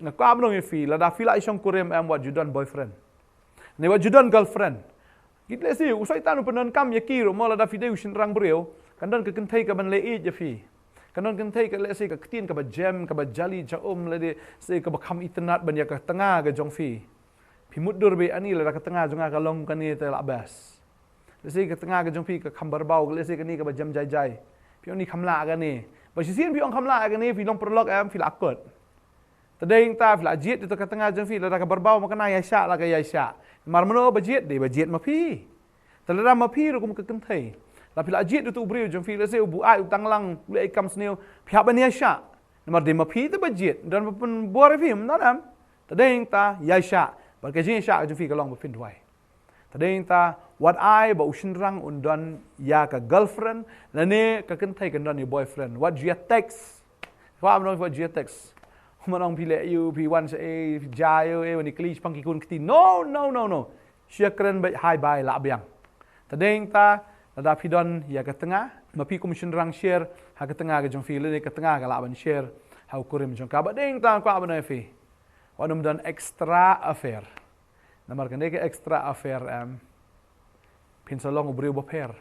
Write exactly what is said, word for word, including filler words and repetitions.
Nga kwah ban ong ïa phi, lada phi la i shongkurim em, wat ju don boyfriend ne wat ju don girlfriend. Kit lehse u Soitan u pyndonkam ïa ki ruh mo, lada phi dei u shynrang briew, kan don ka kynthei kaban leh ïeit ïa phi. Kan don kynthei ka lehse ka ktien kaba jem, kaba jali ja um, lehse kaba kham itynnad ban ïa ka tnga ka jong phi. Phi mutdur beit ani lada ka tnga jong nga ka long kane te la best. Lehse ka tnga ka jong phi ka kham barbaw, lehse kane kaba jem jai jai. Phi ong ni kham lah kane. Ba shisien phi ong kham lah kane, phi long paralok em, phi la kut. Te dei ta phi la jied ïa ka tnga jong phi, lada ka barbaw ma kane ïaishah la ka ïaishah. Mar mano ba jied, dei ba jied ma phi. Te lada ma phi ruh kum ka kynthei, la phi la jied ïa u briew jong phi, lehse u buaid, u tanglang, u leh kam sniew, phi hap ban ïaishah. Namar dei ma phi te ba jied, don ba pynbor ïa phi, ym don em. Te dei ta ïaishah, bad ka jingïaishah ka jong phi ka long ba phin duwai. Te dei ta, wat ai ba u shynrang un don ïa ka girlfriend, lane ka kynthei kan don ïa boyfriend. Wat ju ïa text. Kwah ban ong wat ju ïa text. Ym ong phi leh ïa u, phi wan sha e, phi ja ïa u, e, wan ïa kli shaphang ki khun kti. No, no, no, no. Shu ïa kren beit, hi bye, lah biang. Te dei ta, lada phi don ïa ka tnga, ma phi kum shynrang share ha ka tnga ka jong phi, lane ka tnga ka lah ban share ha u kurim jong ka. Ba dei ta kwah ban ong ïa phi, wat nym don extra affair. Namar kane ka extra affair em, phin sa long u briew bapher.